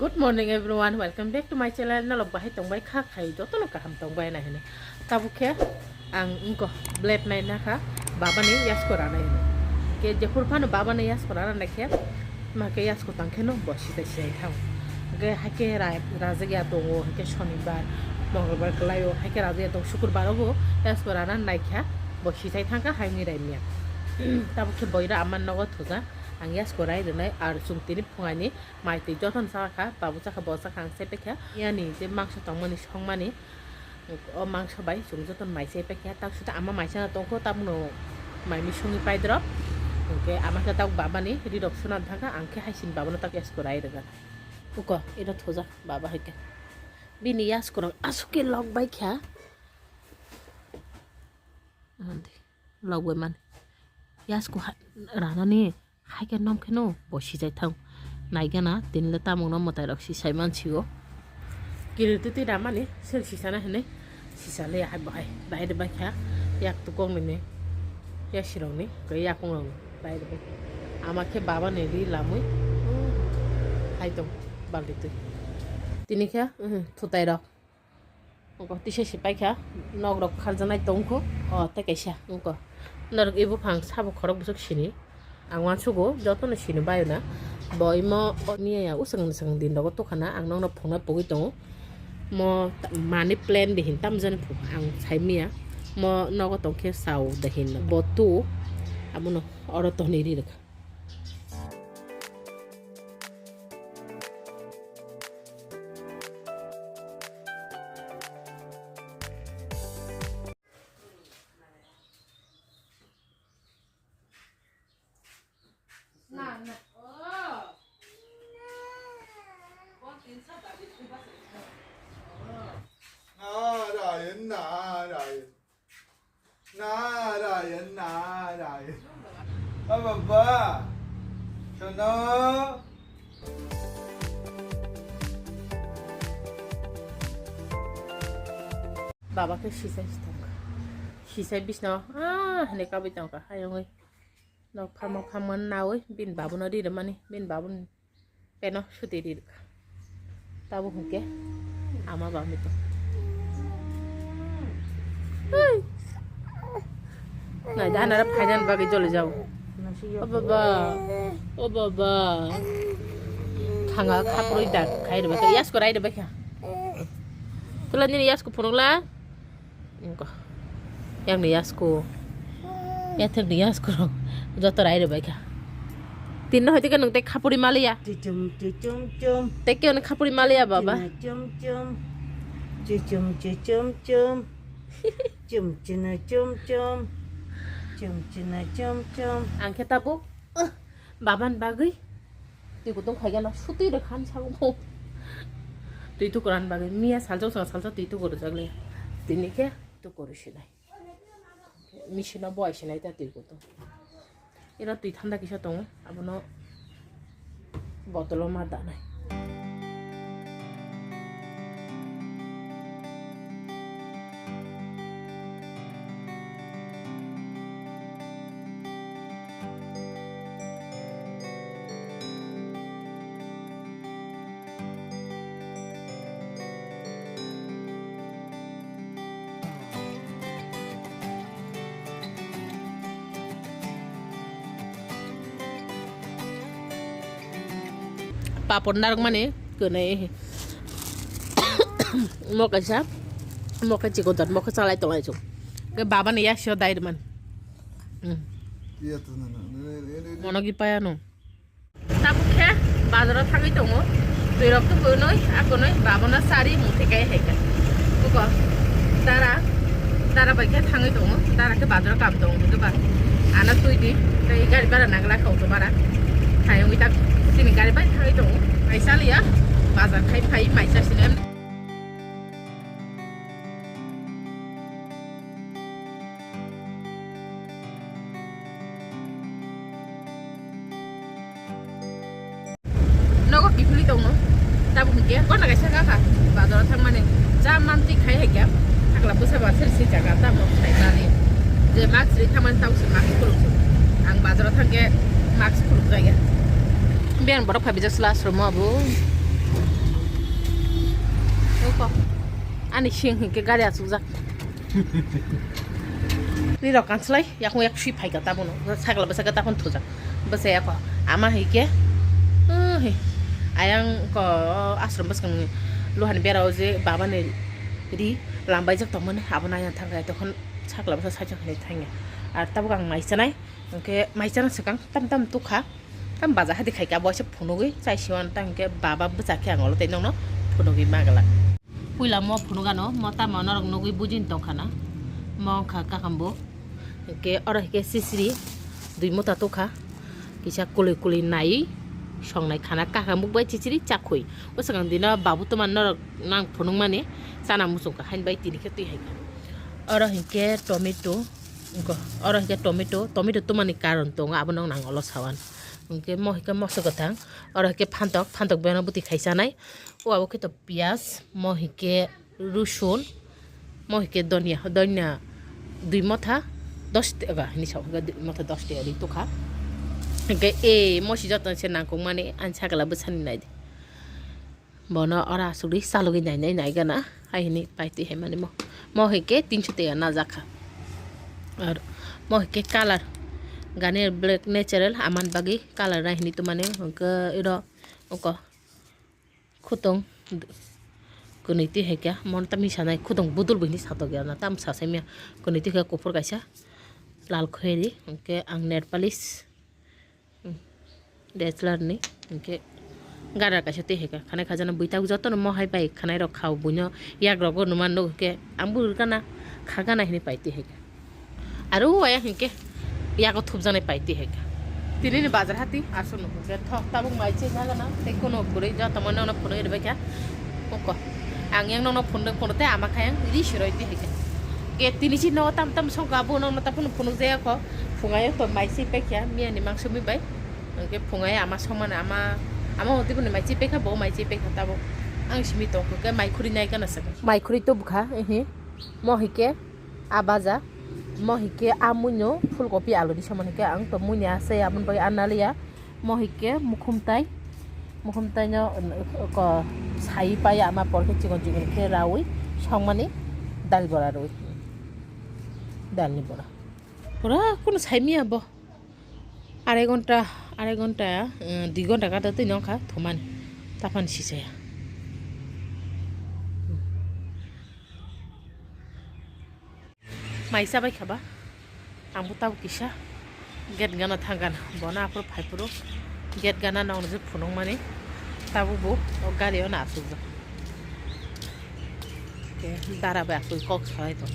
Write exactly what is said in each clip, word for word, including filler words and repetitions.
Good morning everyone, welcome back to my channel. Nalok bahai tongbai kha khai joto no kaham tongbai na hini. Tabuk khe ang wngko blade nai na kha baba ni yasko rana hini. Ke jephur phano baba ni yasko rana nai khe ma khe yasko tang khe no bo sijai sijai thang. Ke hai khe ra-, rajak ya tongo, hai khe shonibar, mongolbar kwlai o, hai khe rajak ya tong, shukurbar o bo yasko rana nai kha bo sijai thang kha hai wngwi rai manya. Tabuk khe boira ama nogo thuja ang yasko rai rwnai ar chwng tini phungai ni Mai twi jotono chakha, babu chakha, bo chakha, ang chaipaikha. Yani je mangso tongmani songmani, o mangso bai chwng jotono mai chaipaikha. Tak suda ama mai chana tongkho, tabukno mai mi songwi paidrop. Hwnkhe ama khe tabuk babani rirok swnam thangkha, ang khe haisini babano tak yasko rai rwkha. Uko, iro thujak baba hai khe. Bini yaskorok aswk khe lok baikha. Lok bai mani. Yasko ha-, ranani hai khe nom khe no bo sijai thang. Naigana tini le tamung no mwtai rok sisai man sio. Kiri twi twi ramani sel sisana hinwi sisa le hai bahai bahai de baikha yak tukong nini yasirok ni khe yakung rok ni bahai de baikha. Ama khe baba ni ri lamwi hai tong balti twi. Tini khe, mhm, thutai rok. Ungko tisa si paikha, nok rok kharjaknai tongkho, o tei kaisa ungko. Norok ibuphang sabo khorok bwswk sini, ang uansugo jotono sini baio na. Bo imo miya ya uswng swng din rogo tukha na, ang nokno phunukna pogwi tongo. Mo money plan de hin tamjani phunukha ang sai miya. Mo nogo tongkhe sao de hin bo tu, abono oro tonwi ri rwkha. Narayan, Narayan. Narayan, Narayan. O baba, sono. Baba khe sisai si tongkha. Sisai bisno, ah, hwnwi kabui tongkha. Hayungwi nok pharma pharma nawi bin babuno rirwmani, bin babun Peno suti ri rwkha. Tabuk hwnkhe ama bangwi tong. Hey. Nai da nara phainan bagwi joli jago. O baba. O baba. Thanga khapurwi da khai rwbaikha. Yasko rai rwbaikha. Tula nini yasko phunukla. Wngkha. Yakni yasku. Yathekni yasku rok. Joto rai rwbaikha. Tinno hai tei nwng tei khapuri maliya. Tichum, tichum, chum. Tei khe ono khapuri maliya baba. Chum, chum, chum. Chichum, chichum, chum. Chum, chuna, chum, chum. Chum, chuna, chum, chum. Ang khe tabuk. Babani bagwi twi kutung khaigeno sutwi rwkha ang sago. Twi tukuran bagwi miya salsa swkang salsa twi tukur rwjakle. Tini khe tukur sinai. Machine o boi sinai ta twi kutung. Iro twi thanda kisa tongo, abono botolo ma danai. Papor narwkmani kwnwi. Mo kaisa, mo khe chikon jat, mo khe chalai tonglai chwng. Khe babani yaksio dai rwmani. Hmm. Iya to, no, no, no, no, no, no. Mono ki paya no. Tabuk khe bazaro thangwi tongo. Twi rok tu kunui, a kunui, babana sari muthi kai hai kha. Buko dara, dara bai khe thangwi tongo. Dara khe bazaro kam tongo, bujo ba. Ana twi di, tei gari bara nangla khau to bara. Thayungwi tak sini gari bai thangwi tongo. Ai saliya, bazar khai phai mai sa sini. Nogo kiphilwi tongo. Tabuk hwnkhe gana kaisa gakha bazaro thangmani. Ja manti khai hai khe. Thakla bwsa ba seri seri jaga tamo khaimani. Je mask rwi thangmani tamo se mask khuluk se. Ang bazaro thangkhe mask khuluk jaya. Biyang borok phai bijak sla asromo abo. Nokho. Ani sing hwnkhe gari achukjak. Rirok kanslai, yakung yak sui phaika tabono. Sakla bwsaka tabon thujak. Bwsaya kho. Ama hwnkhe, uh, he. Ayang ko ashram bwskang luhani berao je babani ri lambaijak tongmani abono ayang thangkha. Tokon sakla bwsa saichung hinwi thangya. Ar tabuk ang mai chanai. Hwnkhe mai chana swkang tam tam tukha. Tam baja hadi khaika bo se phunugwi chai siwan tang khe baba bwsa khe ang olo tei nokno phunugwi magala. Puila mo phunugano mo tamo norok nugwi bujin tongkhana. Mo wngkha kakam bo. Hwnkhe oro hwnkhe sisiri dui mota tukha. Kisa kwlwi kwlwi nai songnai khana kakam buk bai chichiri chakhwi. O swkang dino babu tuma norok nang phunukmani chana muchungkha hain bai tini khe twi hai kha. Oro hwnkhe tomato. Wngkha, oro hwnkhe tomato, tomato tumani karon tongo, abono nang olo sawan. Hwnkhe mo hwnkhe moso kwthang, oro hwnkhe phantok, phantok beno bwtwi khai chanai. O abo khe to piyaj, mo hwnkhe rusun, mo hwnkhe donia, donia dui motha dos taka hinwi sa hwnkhe dui motha dos taka ri tukha. Hwnkhe e mosi joto se nangkukmani ani sakla bwsani naidi. Bono ora asugwi chalogwi nainai naigana, hai hini paitwi hai mani mo. Mo hai khe tinso tega najakha. Ar mo hai khe color, Garnier Black Natural, aman bagwi color nai hini tumani, hwnkhe iro oko khutong kwnwi twi hai khe, mon tami sanai khutong budul bo hini satok ya na, tam sasai miya kwnwi twi khe kuphur kaisa lal khoiri, hwnkhe ang nail polish. Bachelor ni hwnkhe gadar kaisa twi hai kha, khanai khajana bwtang jotono mo hai bai khanai rok khao buino yak rogo numa nuk hwnkhe ang bo rwgana khagana hinwi pai twi hai kha. Aro waya hwnkhe yago thupjaknai pai twi hai kha. Tini ni bazar hati aswk nuk hwnkhe thok tabuk mai chinagana tei kuno kwrwi joto mano no phunui rwbaikha. Oko. Ang yang nokno phunuk phunuk tei ama kha yang ri siroi twi hai kha. Ke tini si nogo tam tam songkha abo nokno ta phunuk phunuk jaya kho. Phungai to mai si paikha miya ni mangso mi bai. Hwnkhe phungai ama songmani ama, ama hwnkhe boni mai si paikha bo mai si paikha tabo. Ang simi tongkha khe mai khuri nai gana sakha. Mai khuri to bwkha ehe. Mo hike a baja. Mo hike a muino phulkopi alu ni somani khe ang to muini asai aboni bagwi analiya. Mo hike mukhumtai, mukhumtaino, ko, sai pai ama por khe chikon chikon khe raui songmani dal bora rui, dalni bora. Pura kunu saimiya bo. Arai gonta, arai gonta, eh, dui gonta kata twi nongkha thumani. Taphani sisaya. Mai chabai khaba, ang bo tabuk kisa gate gana thang gana, bono aphuru phai phuru gate gana nokni je phunukmani, tabuk bo o gari o no achukjak. Ke dara bai achuk kok salai tong.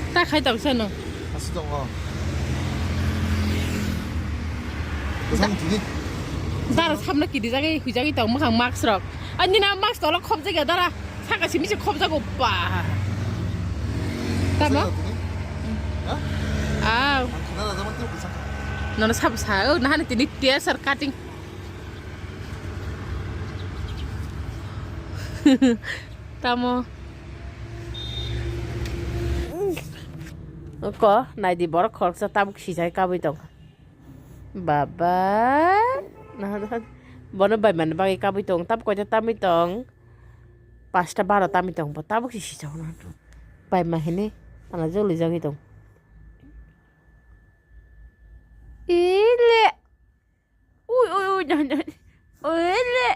Ta khai tong sano. Aswk tongo. Bwsang tini. Dara samna kidi jagwi huijagwi tong mwkhang mask rok. Ani na mask tolo khobjagya dara. Saka simi se khobjago ba. Tamo? Bwsang tini. Ha? Ah. Ang khana rajaman tini bwsang. Nono sab sa, oh, nahani tini T S R cutting. Tamo. Ko, naidi borok khoroksa tabuk sijai kabui tong. Baba. Bono bai mani bagwi kabui tong. Tabuk koita tamui tong. Pasta baro tamui tong. Bo tabuk si sijak na. Bai ma hini. Ana joli jagwi tong. Ile. Ui, ui, ui, no, no. Ui, le.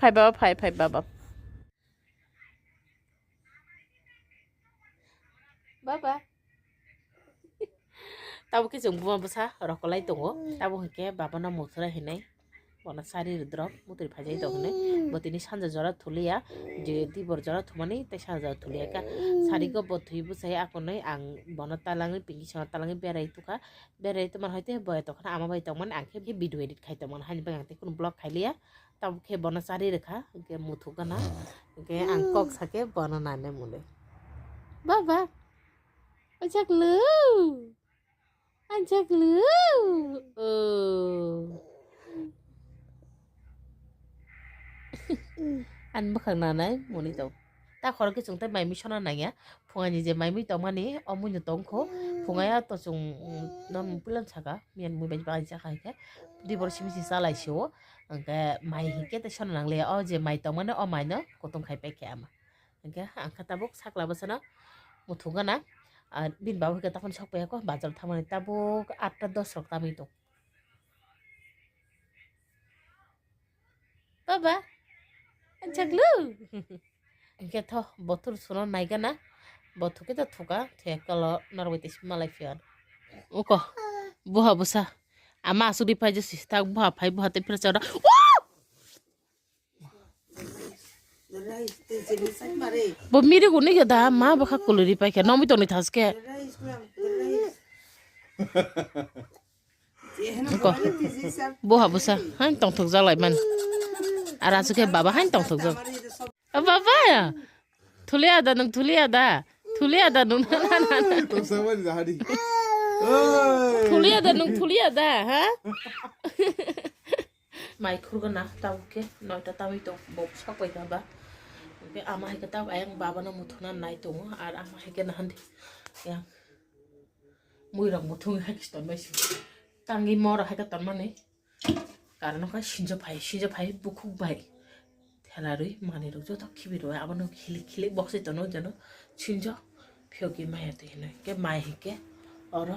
Phai baba, phai, phai baba. Baba. Tabuk khe chwng buma bwsa rokolai tongo. Tabuk hwnkhe babano muthura hinwi. Bono sari rwdrop mutri phaijai tong hinwi. Bo tini sanja jora thuliya. Je dibor jora thumani tei sanja jora thuliya kha. Sari go bo thwi bwsai akonwi ang bono talangwi pinki songno talangwi berai tukha. Berai tongmani hai tei boya tongkhana ama bai tongmani ang khe video edit khai tongmani haini bagwi ang tei kunu vlog khai liya. Tabuk khe bono chari rwkha, hwnkhe muthuk gana. Hwnkhe ang kok sakhe bono naina mwnwi. Baba. Ojak lu. Anchaklu. Oh. Ani bwkhak nanai muni tong. Ta khoro khe chwng tei mai mui sona nangya. Phungaini je mai mui tongmani, o mui no tongkho. Phungaya to chwng, mm, no puilan saka, miyan mui bai bai jaka hai khe. Dibor simi si salai sio. Hwnkhe mai hinkhe tei sona nangliya. O je mai tongmani, o mai no kutung khai pai khe ama. Hwnkhe ang kha tabuk sakla bwsano muthungana. Ar bini baba hwnkhe tokon sok paiya kho, bazar thangmani tabuk atta dos rok tamwi tong. Baba, anchaklu. Hwnkhe tho, bothor suno naigana. Bothor khe to thuka, thekalo norok bai tei malai phiya. Uko, buha busa. Ama asugri phai jesi, tak buha phai, buha tei phira chawda. Bo miri guni ke da, ma bwkha kuluri pai khe, nongwi tongni thaske. Ko. Buha busa, hain tongthok jalai man. Ara su ke baba hain tongthok jal. A baba ya. Thulia da nung thulia da. Thulia da nung na na na na. Tong sama di hari. Thulia da nung thulia da, ha? Mai khurgana tabuk khe noita tamwi tong, bo sok pai kha ba. Hwnkhe ama hai khe tabuk ayang baba no muthuna nai tongo, ar ama hai khe nahan di yang mui rok muthung hai khe ton bai su. Tangwi mora hai khe ton mani. Karon kha sinjo phai, sinjo phai bukhuk bai. Thela rwi manwi rok joto khibi rwi abono khilik khilik boksai tono jeno sinjo phiyokgwi maya twi hinwi. Hwnkhe mai hinkhe oro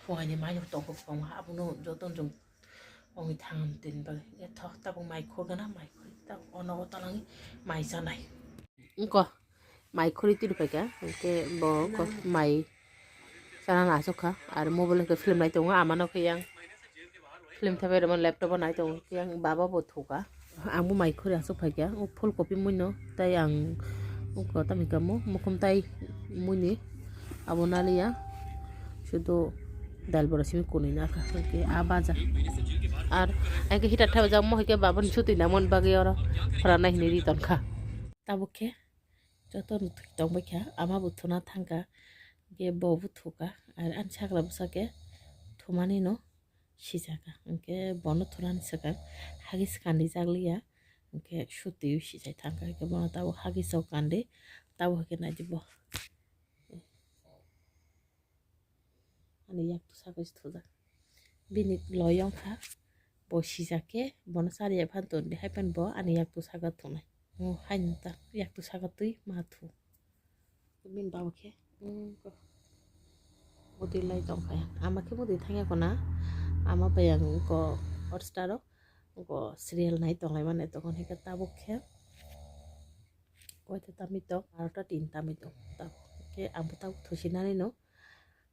phuaini mai rok tongkha kwbangma abono joto jong. Ongwi thang tin bagwi. E tho, tabuk mai khurgana, mai khuri tabuk ono o talangwi mai chanai. Wngkha, mai khuri twi rwphaikha, hwnkhe bo wngkha mai chana aswk kha. Ar mobile khe film nai tongo, amano khe yang film thabai rwmani laptop o nai tongo, yang baba bo thuka. Ang bo mai khuri aswk phaikha, o phool kopi muino, tei ang wngkha tamni kamo mukhum tai muini abo naliya. Sudo dal bora simi kunui na kha, hwnkhe a baja. Ar hwnkhe heater thabai jak mo hwnkhe babani chuti namoni bagwi oro phwranai hinwi ri tongkha. Tabuk khe joto no thwi tongbai kha, ama bo thuna thangkha, hwnkhe bo bo thuka, ar ani sakla bwsa khe thumani no sijaka, hwnkhe bono thunani swkang hagis kandi jak liya, hwnkhe sutwi sijai thangkha, hwnkhe bono tabuk hagis o kandi, tabuk hwnkhe naidi bo. Ani yaktu saka se thujak. Bini loi wngkha, bo sijak khe, bono chari ya phan ton di, hai phan bo ani yaktu saka thunai. O haino ta yaktu saka twi ma thu. Bini baba khe, mm, ko. Bwtwi lai tong kha. Ama khe bwtwi thang ya kho na. Ama bai ang ko Hotstar o ko serial nai tong lai mani tokon hai khe tabuk khe. Koita tamwi tong, barota tin tamwi tong. Tabuk khe ang bo tabuk thusi nani no.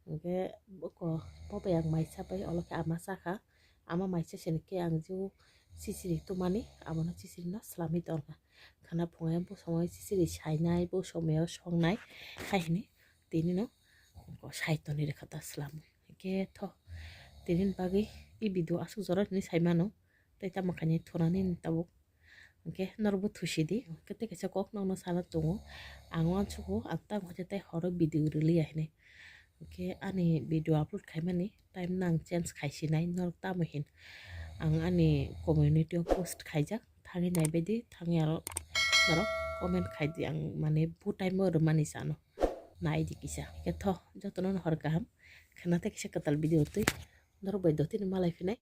Hwnkhe boko, bo bai ang mai cha pai, olo khe ama cha kha. Ama mai cha sini khe ang je chichiri tumani, abono chichiri no swlamwi tongkha. Khana phungo bo somoi chichiri sainai, bo somoi o songnai, hai hini tini no sai toni rwkha ta swlamwi. Hwnkhe tho, tini bagwi i video aswk jora hini sai mano, tei tamo khainai thunani tabuk. Hwnkhe norokbo thusi di. Hwnkhe tei kaisa kok nokno sana tongo. Ang uansukgo, ang tamo khe tei horo video rwliya hinwi. Hwnkhe ani video upload khaimani time no ang change khaisinai, norok tamo hin. Ang ani community o post khaijak, thangwi naibaidi, thangya norok comment khaidi, ang mane bu time o rwmani sano. Naidi kisa. Hwnkhe tho, jotono no hor kaham. Khwna tei kisa kwtal video twi. Norok bai dotino malai phinai.